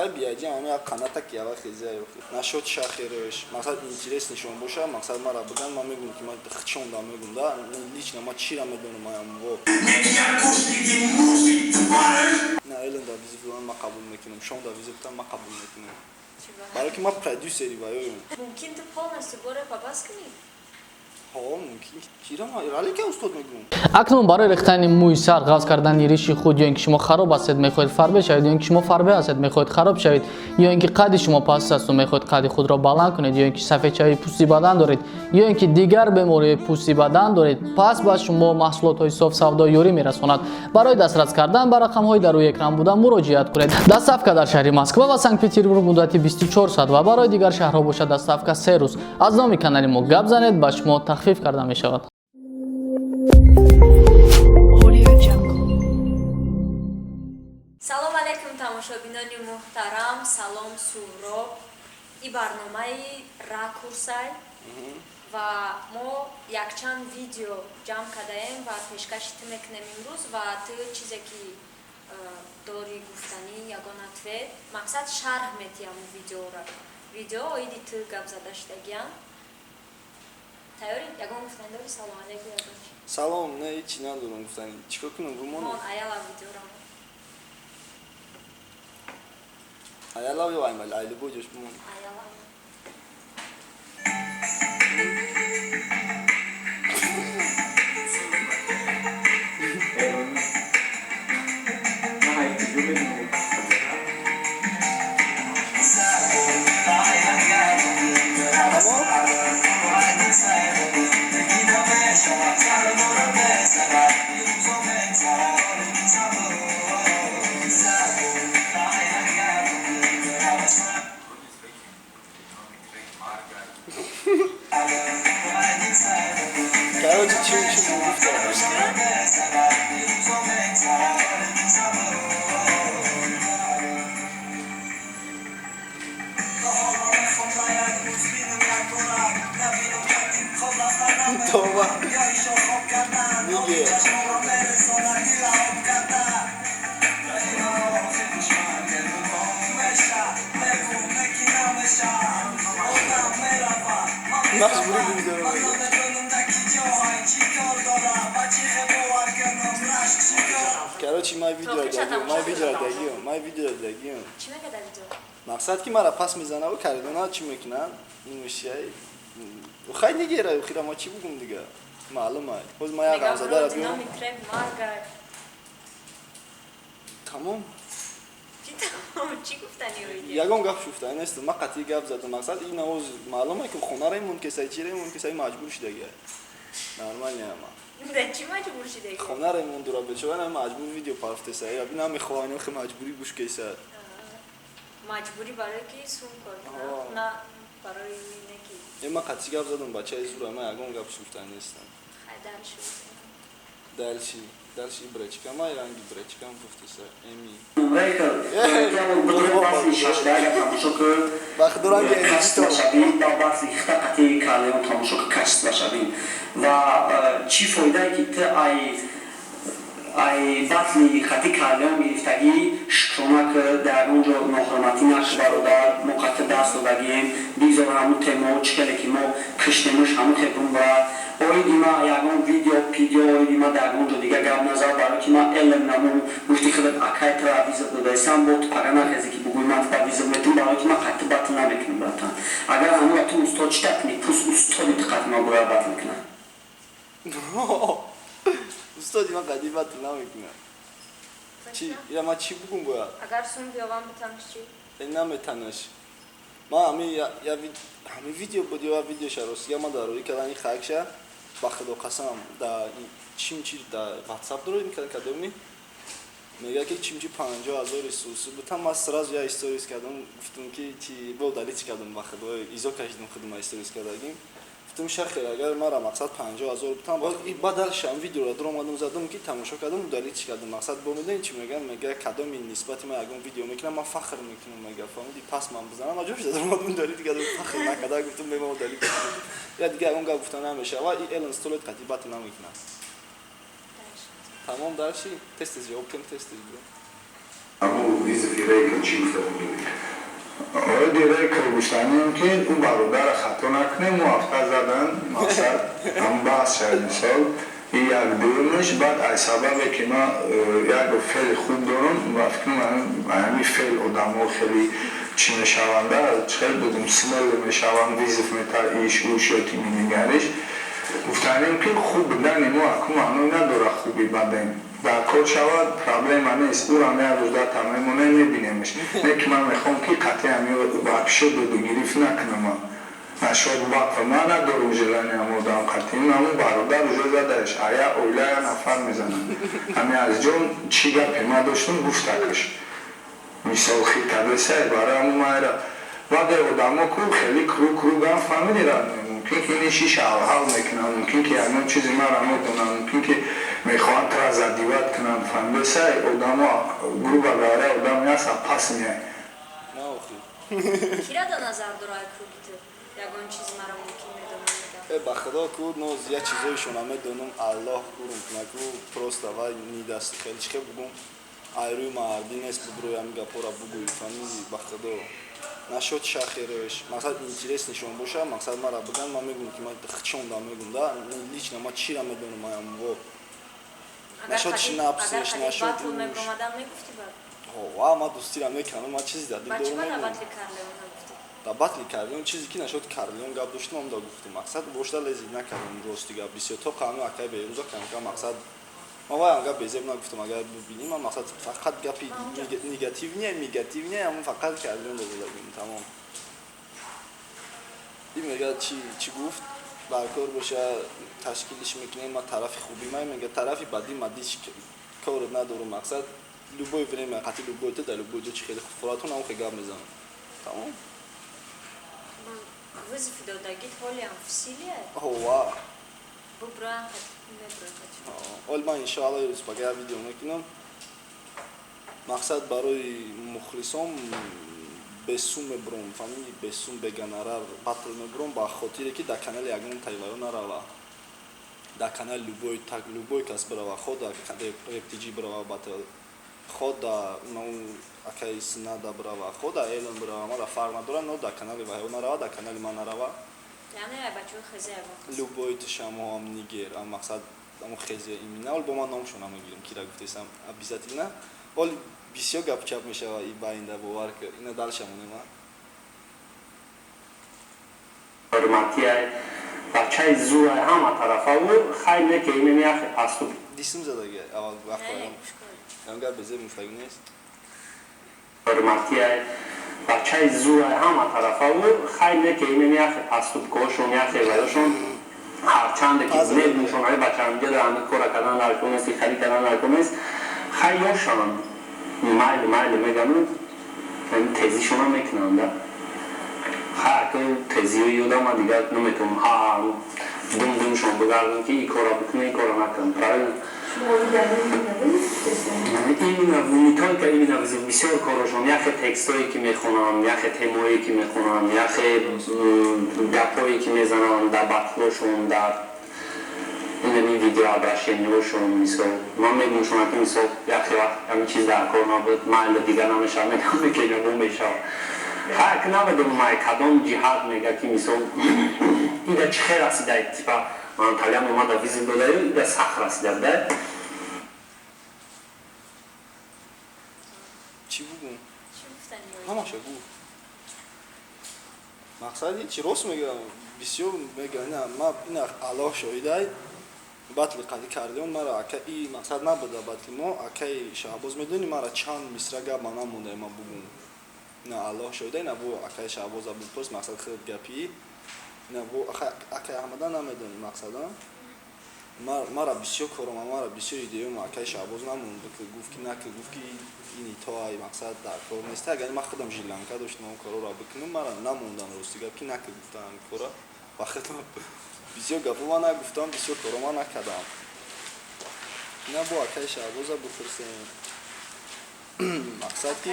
Хай биаҷи ами як қаната ки ява хезия ёхи. Нашод шахереш, мақсад интерес нишон боша, мақсад мара биган, ман мегум ки ман хчонда мегум да, лично ман чира медонам аям во. На Элен да визит ман қабул мекунам, Шон да визит ман қабул мекунам. Барои ки ман продюсери ваёем. Мумкин ту полностью бо рэпа бас кунӣ? Ҳо, мумкин. Чира ман ралика устод мегум. Акнун барои рехтани мӯи сар, ғафз кардани риши худ, ё ин ки шумо хароб ҳастед, мехоҳед фарбе шавед, ё ин ки шумо фарбе ҳастед, мехоҳед хароб шавед, ё ин ки қадди шумо паст асту мехоҳед қадди худро баланд кунед, ё ин ки сафедшавии пӯсти бадан доред, ё ин ки дигар бемориҳои пӯсти бадан доред, пас ба шумо маҳсулотҳои софсавдо ёрӣ мерасонад. Барои дастрас кардан ба рақамҳои дар рӯи экран буда муроҷиат кунед. Доставка дар шаҳри Москва ва Санкт Петербург муддати 24 соат ва барои дигар шаҳрҳо бошад доставка 3 рӯз. Аз номи канали мо гап занед, ба шумо тахфиф карда мешавад. Audio Jungle. Салом алейкум, тамошобинони муҳтарам, салом, Суҳроб. И барномаи Ракурсай ва мо якчанд видео ҷамъ кардаем ва пешкаши ту мекунем имрӯз, ва ту чизе ки дорӣ гуфтанӣ, ягон ответ, мақсад шарҳ метиҳам видеора. Видео оиди ту гап зада шудагиам. Тайёрӣ? Ягон гуфтанӣ дорӣ? Салом алейкум, ягон чи? Салом, не, ҳечи надорам гуфтанӣ. Чикор кунам, бумонам? Мон аяла видеора. Аяла ё аймал, айлибо ҷош бумон. Аяла. Тамом? Короче, чӣ чӣ гуфтам? Тоба. Ниге. Маҷбурӣ бигзорам. Короче, ман видео дагиём, ман видео дагиём, ман видео дагиём. Чӣ мега дар видео? Мақсад ки мара пас мезанаву кардона чӣ мекунанд? Ин мушияй. Хай нигера, хира ма чӣ бугум дига? Маълум ай. Ҳоз ма як Мега ғамзадара вроде биём. номи трек маргай. Тамом. Чӣ тамом? Чӣ гуфтани оиди? Ягон гап шуфта нест. Ма қатъи гап задам. Мақсад ин навоз маълум ай ки хонара имон кесай, чира имон кесай маҷбур шудагиай. Нормал не ама. Да чӣ маҷбур шудаги? Хонара имон дура бечора на маҷбур видео парафтеса. Я бина мехоҳам хе маҷбурӣ гӯш кеса. Маҷбурӣ барои ки сум кор Ҳо. кунад, на барои не ки. Е ма қатъи гап задам, бачаи зура, ма ягон гап шуфта нестам. Хай, дальше. Дальше, дальше бречка, ма ранги бречкам гуфтеса. Эми. Бахдор ранги эдито. Ва чӣ фоидае ки ту ай батли хати карлеон гирифтагӣ, шукрона ки дар ягон ҷо ноҳурматӣ накӣ, бародар, мо қатъи даст додагием, бигзор ҳамун темао чӣ хеле ки мо киштемуш, ҳамун хел бумбара. Оиди ма ягон видео пидео, оиди ма дар ягон ҷо дига гап назар, барои ки ман элм наму гуфти худат акай тура виза додаисам, бо ту пага нахезе ки бугӯи ман тура виза метум, барои ки ман қатъи батл намекунам, братан. Агар ҳамура ту устод чӣ такунӣ, пус устоди ту қатъи ма бояд батл кунам. Устоди ман қадим батл намекунад. Чӣ? Ира ман чӣ бугум бояд? Агар сум биёвам битамш чӣ? Э наметанаш. Ман ҳами я ҳами видео буд ё видеоша ростига ман дар рӯи кардани хакша ба худо қасам да чимчи да WhatsApp дорем кадоми мега ки чимчи 50 000 ресурси бутам, ман сразу я сторис кардам, гуфтум ки чи бо удалить кардам, ба худо изо кашидам худум сторис кардагим. Гуфтум шахер агар мара мақсад 50 000 бутам, баъд дальше ҳам видеоро дуромадам, задам ки тамошо кардам, удалить кардам. Мақсад бо медонӣ чӣ мегӯям? Мега кадоми нисбати ман ягон видео мекунам, ман фахр мекунам, мега фаҳмиди, пас ман бизанам, аҷоб шуда дуромадам, удалить кардам, фахр накарда, гуфтум мема удалить кардам. Я дига ягон гап гуфта намешава, и Элен Столет қатъи батл намекунам. Дальше. Тамом, дальше тез тез ҷавоб кунем, тез тез бро. Аммо визови Рейган чӣ гуфта будем? Оиди рекор гуфтанем, ки ӯ бародара хато накунем, мо ҳафта задан мақсад ҳам баҳс шавад, мисол и як. Дуюмаш, баъд аз сабабе ки ман як феъли хуб дорам ва фикр ҳамин феъл одамо хеле чӣ мешаванда, хеле будум смело мешаванд, вызов мета иш уш ё ки нигариш. Гуфтанем, ки хуб будани мо аку маъно надорад, хуби бадем дар кор шавад, проблема нест. Ӯрам як рӯз дата мемонем, мебинемш. Не ки ман мехоҳам ки қатъи ҳами вообще додугирифт накунам нашод батл. Ман надорум желание одам қатъи ҳамун бародар уже задаеш, а я оила я нафар мезанам. Ҳами азизҷон, чӣ гапе ман доштум, гуфтакаш, мисол хитабесай барои ҳамун майра. Баъде одамо ку хеле круг кругам, фаҳмиди, мумкин ки ини шиша ҳал мекунам, мумкин ки ягон чизи мара медонам, мумкин ки мехоҳанд тра задевать кунанд, фаҳмидесай. Одамо, грубо говоря, одам яса пас меяй. Кира да назар дора круги ту? Ягон чизи мара мумкин медонам мегам. Э, ба худо ку ноз як чизоишона медонам, аллоҳ курум кунаку, просто вай нидаст хеле чихе бугум, айрӯи мардӣ нест бубрӯи ҳами гапора бугӯй, фаҳмиди. Ба худо, нашод шахереш, мақсад интерес нишон боша, мақсад мара биган, ман мегӯм ки ман хчонда мегӯм да лично ман чира медонам аямво. Нашод шинапсеш, нашод ва ман дӯстира мекунам, ман чизи дар дил дорам. Дар батли Карлеон чизе ки нашод Карлеон гап доштум, ам да гуфтум, мақсад бошда лезид накардам, рости гап бисёр то қану акай Беруза камка, мақсад ман вай гап безеб нагуфтам. Агар бибинӣ, ман мақсад фақат гапи негативный, негативный ҳамон фақат Карлеон додагим, тамом. И мега чи чӣ гуфт, бар кор боша, ташкилиш мекунем, ма тарафи хуби май, мега тарафи бади ма дич корот надорум, мақсад любое время қати любой ту дар любой ҷо чи хеле фуратон ҳам хе гап мезанам, тамом. Вызов додагит ҳолиам в силе? Ова. Буброям. Ол ман иншоалло рӯз пага видео мекунам, мақсад барои мухлисон бесум мебуром, фаҳмиди, бесум, бегонорар батл мебуром, ба хотире ки дар канали ягон тайваё нарава, дар канали любой так любой кас бирава, ход дар рептиҷи бирава батл, ход да акаи Синада бирава, ход да Элон бирава, мара фарқ надорад, но дар канали ваё нарава, дар канали ман нарава. Любой тушамоам нигер, мақсад амо хезе имина, ол бо ман номшон намегирам, кира гуфтесам обязательно, ол бисёр гапчап мешава и баинда, бовар ки ина дальше монема. Ҳурматия бачаи зура ҳама тарафаву хайр не ки инами яхе пасту. Дисм задаги аввал вақт гап безеб муфтагӣ нест. Ҳурматия бачаи зура ҳама тарафаву хайр не ки инами яхе пастубкошон, яхе ваёшон, ҳарчанде ки медуншон ай бачаамҷа дар ҳами кора кардан дар кор нест, хари кардан дар кор нест, хай ёшанд, майли майли мегану тезишона мекунанд. Ха, тезиҳои ёдама дигар наметавонам ҳа дум думшон бигардам ки и кора бикунӣ, и кора накунам, правильно? Именно, не только именно, бисёр корошон, яхе текстое ки мехонанд, яхе темое ки мехонанд, яхе гапҳое ки мезананд дар батлошон, дар инами видеообращениҳошон. Мисол, ман мегӯм ки мисол яхе вақт ҳамин чиз дар кор набуд, майли, дигар намешавад, мегам ки набо мешавад. Ҳар намедонам ай кадом ҷиҳат мега ки мисол ида чӣ хел расида, типа ман талям омада вызов додаю, ида сахт расида да. Чӣ бугум, ҳамаша гуфт, мақсади чи рост мегӯям, бисёр мегӯям, ина ма ина аллоҳ шоҳидай, батли қади Кардион мара ака и мақсад набуда батли мо, акаи Шаҳбоз, медонӣ, мара чанд мисра гап ма намонда ма бугум, на аллоҳ шоҳидай, на бо акаи Шаҳбоза бипурс, мақсад хеле гапӣ, на бо акаи Аҳмада намедонӣ, мақсада мара бисёр корома, мара бисёр идеёма акаи Шаҳбоз намонд, гуфт ки наки, гуфт ки ини то ай мақсад дар кор нест. Агар ман худам жиланка доштам он корро бикунам, мара намондан, рости гап ки наки гуфтам кора ба худам бисёр гапо ман нагуфтам, бисёр коро ман накардам, на бо акаи Шаҳбоза бипурсем, мақсад ки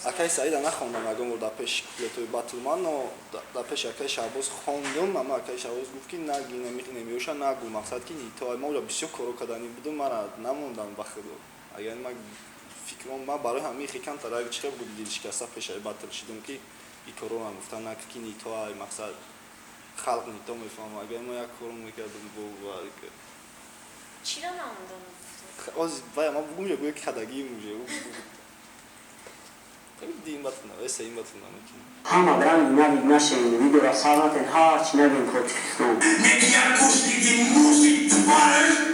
акаи Саида нахондам ягон бор дар пеши куплетҳои батлман, но дар пеши акаи Шаҳбоз хондум, аммо акаи Шаҳбоз гуфт ки наги, намеёша нагу, мақсад ки то ма уҷа бисёр коро кардани будум, мара намондам, ба худо, агар ман фикр Фикрам, ман барои ҳамин хе камтар чи хел буди, дилшикаста пешаи батл шидам, ки и корро гуфтан нак, ки не то ай мақсад, халқ не то мефаҳмад. Агар мо як коро мекардам бо Чиро наомадан? Оз вай ма бугум, ҷа гӯя ки хадагиим уже дин батл на, ин батл намекунем. Ҳама ранг навид нашен, видеора сар натен, ҳарчи нагем против.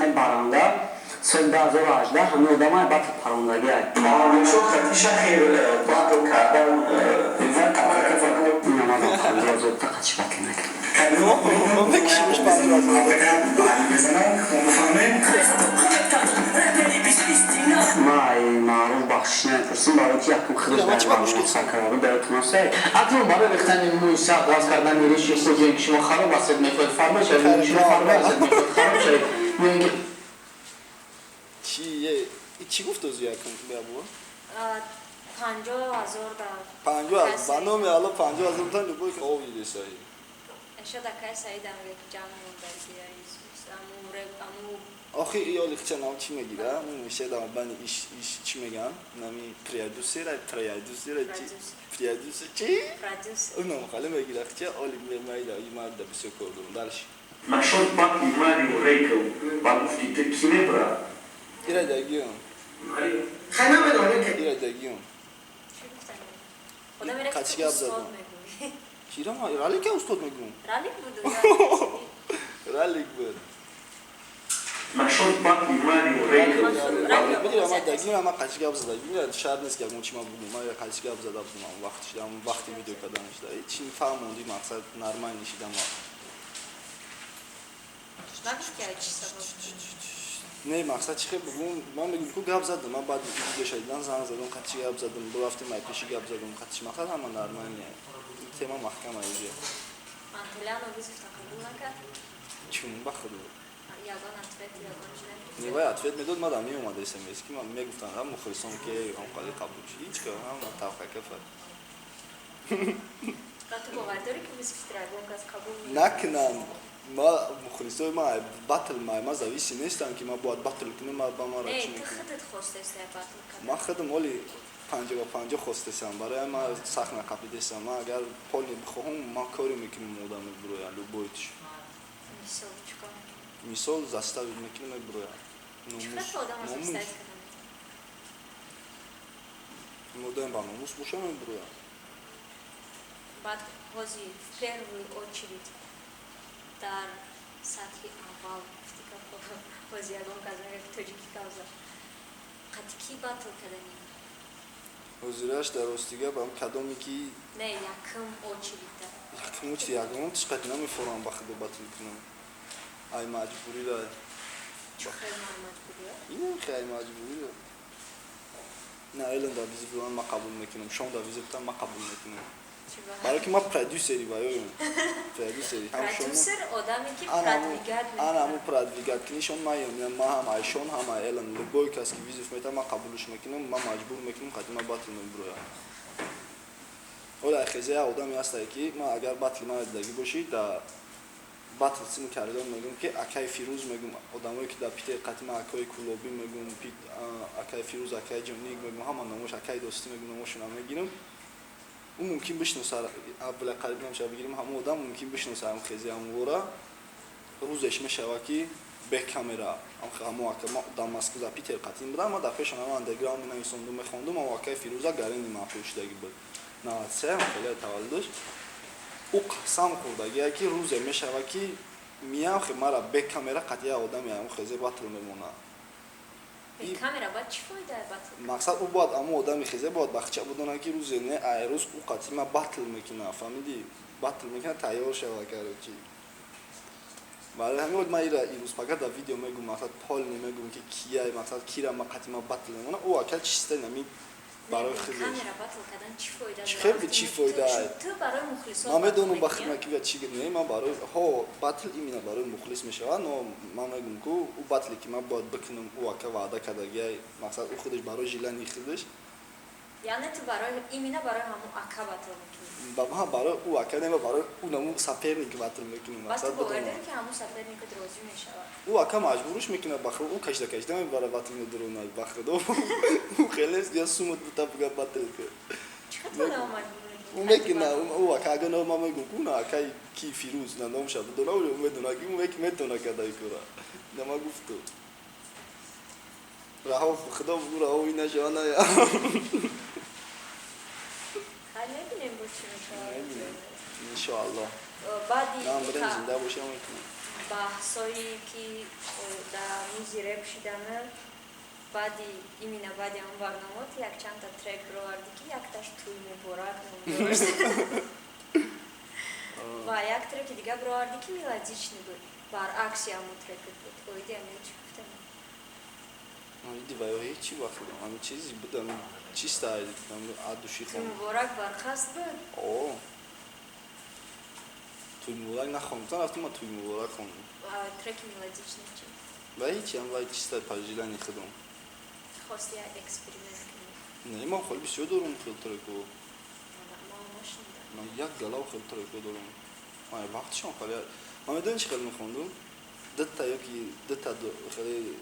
Ай баранда соли 2018 ҳамин одамай батл парондагиай. Батл кардан. Намадам 50 000 тақат батл накардам. Мекишимиш 50 000. Ма маъруф бахшиш намепурсим, барои ки якум худаш Ма чӣ дар ба мушкил? барнома сар карда буд, дар Акнун барои рехтани мӯи сар, ғафз кардани риши худ, ё ин ки шумо хароб ҳастед, мехоҳед фарбе шавед, ё ин ки шумо фарбе ҳастед, мехоҳед хароб шавед, ё ин ки Чи чӣ гуфт ози якум бо? 50 000 да. 50, ба номи Алло, 50 000 бутан любой ов дидесаи. Шояд акай Саидам як ҷамъ мондаги аму реп аму. Охи ёли хча нам чӣ мегира, мешедам бани иш иш чӣ меган, нами продюсера чи, продюсер чи? Продюсер. Унам хали мегира хча оли мемайда имарда бисёр кор дорам дальше. Нашод батли Марио Рейкл ба гуфти ту кӣ мебурад? Ира дагиём. Марио. Хай, намедонем ки. Ира дагиём. Чӣ гуфтани? Одаме Қачи ки гап устод задам. мегӯӣ. Кира ма ралика устод мегӯм. Ралик буду. Ралик буд. Нашод батли Марио Рейкл. Бидира, ма дагиём, ма қачи гап зада. Бидира, шарт нест ки ягон чи ма бугум. Ма қачи гап зада будам ам вақти шида, ам вақти видео кардан шида. Чи фаҳмонди, мақсад нормально шида ма. Нагуфт ки ай чӣ сабаб? Не, мақсад чи хел бугум, ман мегум ку гап задам, ман баъд видео шадидан занг задам, қачи гап задам, бурафтем ай пеши гап задам, қачи мақсад ҳама нормально. Тема маҳкама уже. Антоляно вызов-та қабул накард? Чун ба худо. Ягон ответ, ягон чи нагирифт? Не, вай ответ медод, мадам меомад смс, ки ман мегуфтам ҳам мухлисон, ки онқади қабул шуд. Ҳеҷ ка ҳама тавқа кафад. Ва ту бовар дорӣ, ки вызов-тра ягон кас қабул мекунад? Накунам. Ма мухлисои ма батл ма зависим нестам, ки ма бояд батл кунам, ма ба мара Не, чӣ ту мекунам. худат хостеста батл кардан. Ман худам оли 50 ба 50 хостесам, барои ма сахт нақапидесам. Ман агар полный бихоҳам, ман коре мекунам, одам мебурояд любой тш. Мисол, чӣ кор мекунӣ? Мисол, заставить мекунам, мебурояд. Чӣ Номус. хел одама Номус. заставить кардан? Одам ба номус боша, мебурояд. Баъд ҳози в первую очередь, дар сатҳи аввал гуфти гапҳо, ҳози ягон кас мегӯяд, ки тоҷикӣ кавза қати кӣ батл каданӣ? Ҳозираш дар рости гап, ам кадоме ки Не, якум очередь да. Якум очередь ягон тиш қати намефорам ба худо батл кунам. Ай маҷбурира. Чӣ хел маҷбурия? Ин хел маҷбурира. На, Элен да вызов додан, ма қабул мекунам. Шон да вызов додан, ма қабул мекунам. Чӣ ба? Барои ки ма продюсери ваёем. Продюсери. Ҳам шону Продюсер одаме ки продвигать ана ҳаму мекунад. Продвигать кунишон маём. Ма ҳам Айшон, ҳам Элен. Любой кас ки вызов метавад, ма қабулш мекунам, ма маҷбур мекунам, қати ма батл мебуроям. Ола хезе як одаме ҳастае, ки ма агар батли мана дидагӣ бошӣ, да батл сини кардон мегӯм, ки акаи Фирӯз мегӯм, одамое ки дар Питер қати ма, акои Кулобӣ мегӯм, акаи Фирӯз, акаи Ҷоник мегӯм, ҳама номош, акаи Достӣ мегӯм, номошона мегирам. Ӯ мумкин бишноса, аввала қариб намешава бигирим, ҳамон одам мумкин бишноса ҳам хези ҳамвора. Рӯзеш мешава, ки бе камера ҳамо ака ма дар Москва, дар Питер қатин будам, ма дар пешон ҳама андеграунд менависондум, мехондум. Ама акаи Фирӯза гарени маъқул шудагӣ буд, 93 хеле таваллудаш. Ӯ қасам хӯрдагия, ки рӯзе мешава, ки миям хе мара бе камера қати як одами ҳамон хезе батл мемонад. Бе камера баъд чӣ фоида батл? Мақсад, ӯ бояд ҳамон одами хезе бояд бахча будонад, ки рӯзе не ай рӯз ӯ қати ма батл мекунад, фаҳмидӣ, батл мекунад, тайёр шава, короче. Барои ҳамин ман ира ирӯз пага дар видео мегӯм, мақсад полный мегӯм, ки кияй, мақсад кира ма қати ма батл мемонад. Ӯ ака чиста нами барои Не, бе хизеш. камера батл кардан чӣ фоида Чӣ дорад? хел чӣ фоида? Ту барои мухлисон Ман батл медонам ба мекунӣ? хидмат ки чӣ не, ман барои ҳо батл именно барои мухлис мешавад, но ман мегӯм, ку ӯ батле ки ман бояд бикунам, ӯ ака ваъда кардагиай, мақсад, ӯ худаш барои желание худаш. Яъне ту барои, именно барои ҳамун ака батл мекунӣ? Ба ман барои ӯ ака не, барои ӯ наму соперник батл мекунем. Баъд ту Мақсад бовар бидонам. дорӣ, ки ҳамун соперникат розӣ мешавад? Ӯ ака маҷбурш мекунад, ба худо, ӯ кашида кашида мебарад, батл медуронад, ба худо. Ӯ хеле я сумат бута буга батл кар. Чӣ қадр одамо маҷбур Ӯ мекунӣ? мекуна, ӯ ака агар ман мегӯм, ку на акай ки Фирӯз на номша бидона, ӯ медона, ки ӯ метона кадай кора. На ма гуфту. Раҳо, худо бугу, раҳо нашава на. Хай, мебинем, бо чӣ мешавад. Мебинем. Иншоаллоҳ. Баъди Нам будем, зинда бошам, мекунем. баҳсое ки дар мизи реп шидана, баъди, именно баъди ҳамон барнома ту якчандта трек бировардӣ, ки якташ «Тӯй муборак» ном дошт ва як треки дига бировардӣ, ки мелодичный буд, баръакси ҳамон трекат буд. Оиди ҳамин чӣ гуфтам? Иди ваё ҳечи вақт ами чизи буд, ами чиста, ами от души «Тӯй хон. муборак» барқаст буд? О. «Тӯй муборак» нахондам, рафтам ман «Тӯй муборак» хондам. Ва треки мелодичный чӣ? Ва ҳечи, ам вай чиста по желанию худам. Хости як эксперимент кунӣ? Не, ман хеле бисёр дорум хел треко. Ман нашунидам. Ман як галав хел треко дорум. Ман вақтшон хеле, ман медонӣ чӣ хел мехондум? Дута ёки дута хеле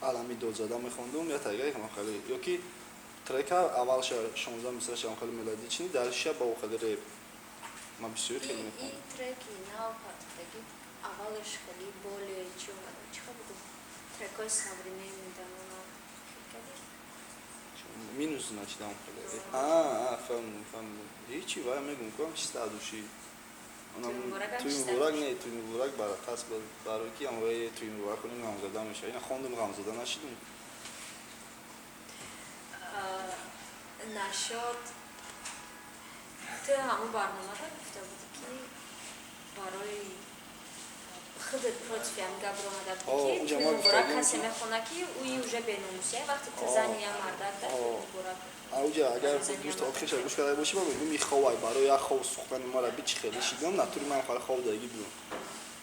алами дод зада мехондум, я тайга хеле ёки трека аввалша 16 мисраша хеле мелодичный, дальше ба хеле реп. Ман бисёр хеле И мехондум. Треки нав партофтагӣ аввалаш хеле более чӣ омада, чӣ хел буд, трекҳои современный дамона кардӣ? Минус, значит, ам хеле. А, фаҳмидам, фаҳмидам. Ҳечи, вай мегум, кам чиста от души. «Тӯй муборак» ам «Тӯй чиста муборак» от не, «Тӯй муборак» барақас, барои ки ам вай «Тӯй муборак» хонем, ғамзада мешава. Ина хондум, ғамзада нашидум. Нашод ту ҳамон барномаро гуфта будӣ, ки барои худат против ҳам гап омада О, будӣ, ки уҷа «Тӯй ма муборак» гуфтагим, касе ки- мехона, ки ӯи уже беномусия, вақте ту О. зани я мардак да О. «Тӯй муборак» Ауҷа агар Зани гӯш я мардак. охирша гӯш карда бошӣ, ман мегӯм, меховай барои як хов сӯхтани мара би чӣ хеле шидам, натури ман хеле хов даги будам.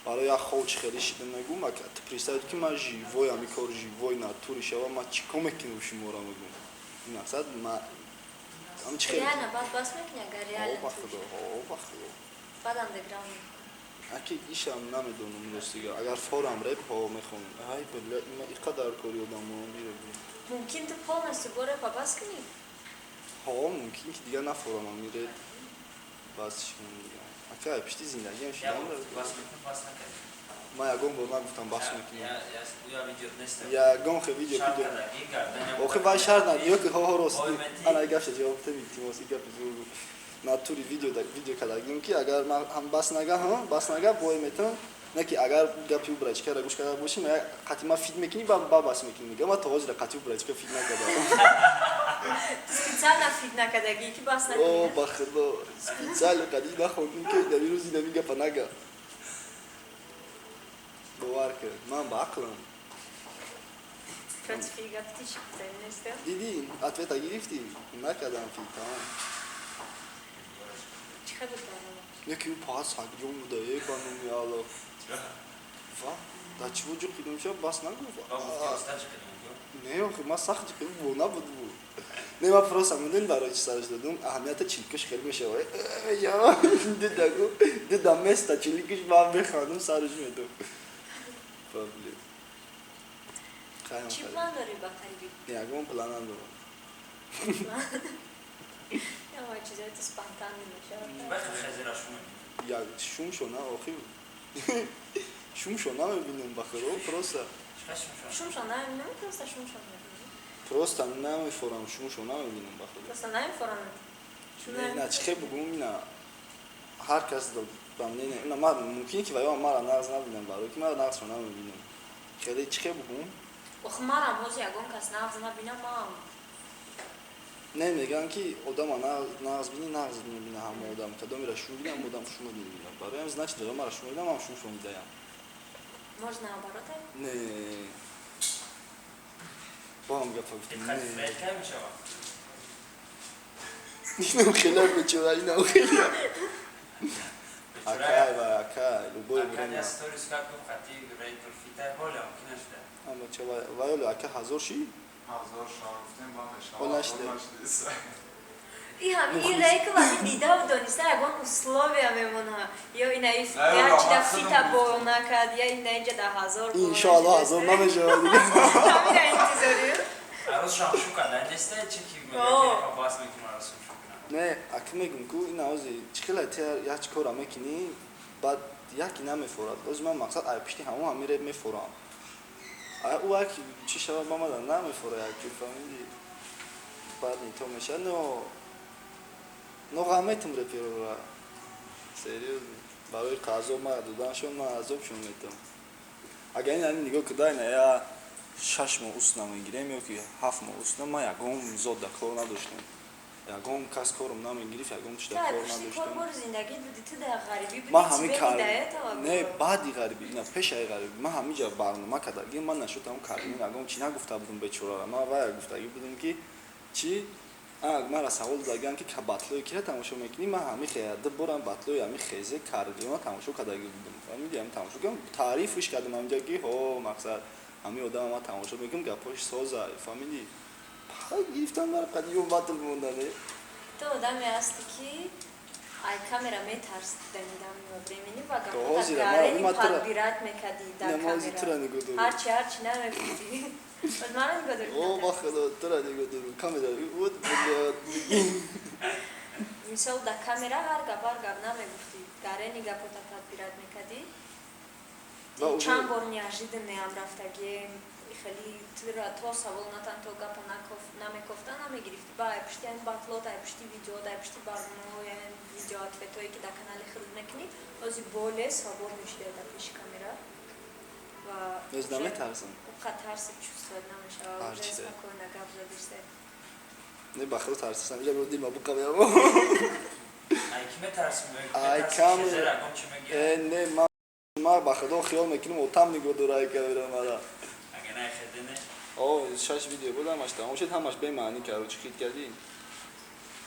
Барои як хов чӣ хеле шидам, мегӯм, ак ту представь, ки ман живой ами кор живой натури шава, ман чӣ кор мекунам шуморо, мегӯм. Ин мақсад ма ам чӣ хеле Реально баъд бас мекунӣ, агар О, реально ба ту худо, о, ба худо. Баъд андеграунд мехонӣ? Аки ишам намедонам, ростига. Агар форам реп ҳо мехонам. Ай бля, ма иқадар кори одамо мира. Мумкин ту полностью бо репа бас кунӣ? Ҳо, мумкин ки дигар нафорам, ами реп бас шикунам дига. Ака пишти зиндагиам шидам. Бас мекунӣ, бас накардӣ. Ман ягон бор нагуфтам бас мекунам. Я видео нест. Ягон хе видео Шарт видео. кардагӣ, гардан. Охи вай шарт над, ё ки ҳо рост. Ой, мети. Ана гапша ҷавоб тем, илтимос, и гапи зур буд. Натури видео да видео кардагим, ки агар ман ҳам бас нага, ҳа, бас нага бой метавон. Не ки агар гапи брачкара гӯш карда бошӣ, ма қатъи ма фит мекунӣ, ба бас мекунӣ. Мегам, ман то ҳозира қатъи брачка фит накардам. Специально фит накардагӣ, ки бас О, накунӣ? ба худо, специально қади нахондум, ки дар рӯзи нами гапа нага. Бовар кар, ман ба ақлам. Против и гапи ти чӣ гуфтани нест? Дидӣ, ответа гирифтӣ? Накардам фит, тамом. Чӣ хел буд барнома? Яки ӯ пас ҳакҷон буда, э, ба номи Аллоҳ. Ва, дар чӣ вуҷуд қидум шав, бас нагуфт. Ба гуфти остач кардем. Не, охи, ман сахт ҷиқидум, бо набуд бу. Не, ман просто медонӣ барои чӣ сараш додум? Аҳамията чилкаш хеле мешава. Дидагу, дида места чиликаш, ман механдум, сараш медум. Проблем. Хаям Чӣ хеле. план дорӣ ба қарибӣ? Ягон план надорам. Ама чизои ту спонтанный мешавад. Бахи хезира шумо. Як шумшо на, охи. Шумшо намебинам, ба худо, просто. Чӣ шум? Шумшо намебинам, просто шумшо мебинам. Просто намефорам, шумшо намебинам, ба худо. Просто намефорам. Не, на чӣ хел бугум, ина ҳар кас ба мнение, ина ман мумкин ки ваё мара нағз набинам, барои ки мара нағзшо намебинам. Хеле чӣ хел бугум? Ох, марам ҳозир ягон кас нағз набинам, ман Не, мегӯянд, ки одама нағз бини, нағз мебина ҳама одам. Кадомеро шум бина, ҳама одам шумо мебина. Барои ҳам, значит, ваё мара шум бинам, ман шумшо дидаям. Может, наоборот? Не. Бо ҳам гапа гуфтам. Хати Не. фред кай мешава? Инам хеле бечора, инам хеле. Акай ва акай, любой Акай время. я сторис как хати рейкл фитай ҳоля мумкин нашуда. Ама ча вайоло ака ҳазор ши? Ҳазор шава гуфтем, ба мешава. Ҳол нашида. Ҳол нашида. И ҳам и рейкл ами дидаву дониста ягон условия мемона, ё ина чида фита бо накард, я ина инҷа да 1000. Иншоалло, 1000 намешавад. Ҳамина интизорӣ. Арӯсшам шу карда неста, чи ки мегӯяд, бас мекунам, арӯсшам шу кунам. Не, аки мегум ку, ин ози чӣ хела як чӣ кора мекунӣ, баъд яке намефорад. Ози ман мақсад ай пишти ҳамон ҳами реп мефорам. Ӯ яки чӣ шавад, ба мада намефора, як ҷур, фаҳмидӣ? Баъд нито мешавад, но ғам метум реперора, серьёзно, барои қазо ма доданшон ман азобшон метам. Агар ин ами нигоҳ куда, ина я 6 моҳ ус намегирем ё ки 7 моҳ ус, ман ягон зод да кор надоштам, ягон кас корум намегирифт, ягон чиз да кор надоштам. Ман ҳами кар не, баъди ғарибӣ, ина пешаи ғарибӣ ман ҳамиҷа барнома кардагӣ, ман нашудам кардем, ягон чӣ нагуфта будум бечорара. Ман вая гуфтагӣ будум, ки чӣ мара савол додагиам, ки батлои кира тамошо мекунӣ. Ман ҳами ду борам батлои ҳами хезе кардиона тамошо кардагӣ будум, фаҳмиди? Ҳами тамошо кардам, таърифш кардам ҳамҷа, ки ҳо, мақсад, ҳами одама ман тамошо мекунам, гапҳош соза, фаҳмиди? Гирифтам мара қадиё батл мондане. Ту одаме ҳасти, ки ай камера метарсиданидам времени ва гапҳоят мекардӣ дар камера, ҳарчи ҳарчи намегуфтӣ. Мара нигоҳ дорӣ. О, ба худо, тура нигоҳ дорам. Камера. Мисол, дар камера ҳар гап, ҳар гап намегуфтӣ, гарени гапота подбирать мекардӣ. Чанд бор неожиданно ам рафтагием, хеле тура то савол натан, то гапа намекофта намегирифтӣ. Ба ай пушти ами батлот, ай пушти видео, ай пушти барномаҳои видеоответҳое, ки дар канали худ мекунӣ, ҳозир более свободный шуда дар пеши камера. Ва наметарсам. Тарси чувствовать намешавад, уже спокойно гап задиште. Не, ба худо, тарсисам. Иҷа дима буқавям. Ай ки метарсим? Ай камера. Э, не, ма ба худо хиёл мекунам, отам нигоҳ дора ай камера мара. Агар найхедене? О, шаш видео буд, ҳамаш тамом шуд, ҳамаш бемаънӣ, короче, хит кардӣ.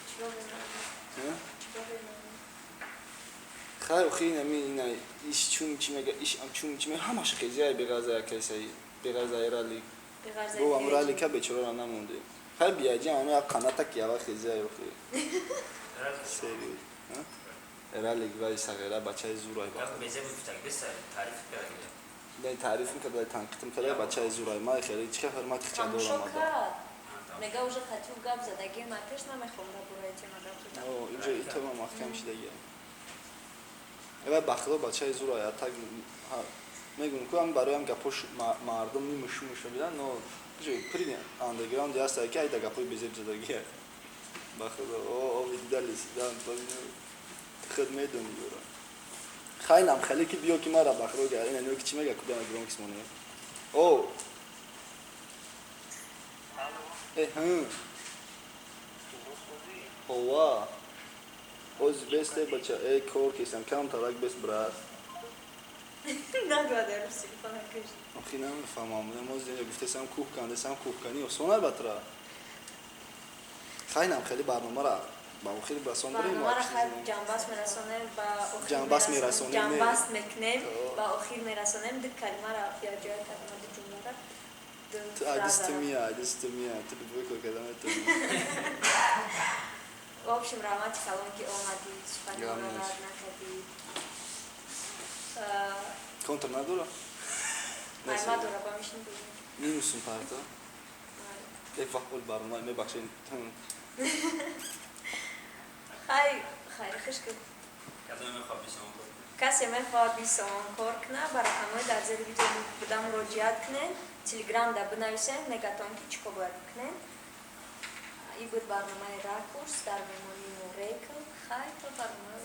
Чиро бемаънӣ? Чиро бемаънӣ? Хайр, охи, инами ина иш чун чи мега, иш ам чун чи мега, ҳамаш хезия беғарза якайсаи, беғарза ралик. Бо ам ралика бечорара намонде. Хайр, биаҷи ам як қаната ки ява хезия, охи. Серьёз. Ралик вай сағира бачаи зурай ба. Таъриф карда. Не, таъриф карда, танқидм карда, бачаи зурай. Ман хеле чӣ ҳурмати хича дорам. Мега уже қатю гап задаги, ман пеш намехом дар бораи тема гап задам. О, инҷо итома маҳкам шидаги. Эва, ба худо, бачаи зурай, атак мегӯм ку, ам бароям гапош мардум нимушу мушу бидан, но при андеграунд ҳаста, ки айда гапои безеб задаги. Ба худо, о, о, видали, дан худ медони ёра. Хайнам хеле ки биё, ки мара ба худо гар, ина ки чӣ мега, кудама громкис монем. О. Э, хм. Ова. Оз бесте, бача, э, кор кесам, кам тарак бес, брат. Нагва дар телефон каш. Охи намефаҳмам, намоз гуфтесам, кӯҳ кандесам, кӯҳканӣ осон албатта. Хайнам хеле барномара ба охир расон барномара хайр ҷанбаст мерасонем, ба охир. Ҷанбаст мерасонем. Ҷанбаст мекунем, ба охир мерасонем. Ду калимара якҷоя кардам, ду ҷумлара. Ай, дасту мия, ай, дасту мия, ту бибӯй, кор карда метавонӣ. В общем, раҳмати калон, ки омадӣ, сухани моро рад накардӣ. Контр надора? Ай, мадора, ба мишин. Минусум парта. Э, вақт барнома мебахшед. Хай, хайр, хуш ки. Кадом мехоҳад 20 сомон кор? Касе мехоҳад 20 сомон кор кунад, ба рақамҳои дар зери видео буда муроҷиат кунед, телеграмда бинависед, мегатон, ки чӣ кор бояд бикунед. И буд барномаи «Ракурс», дар меҳмонии мо Рейкл. Хай, то барномаи.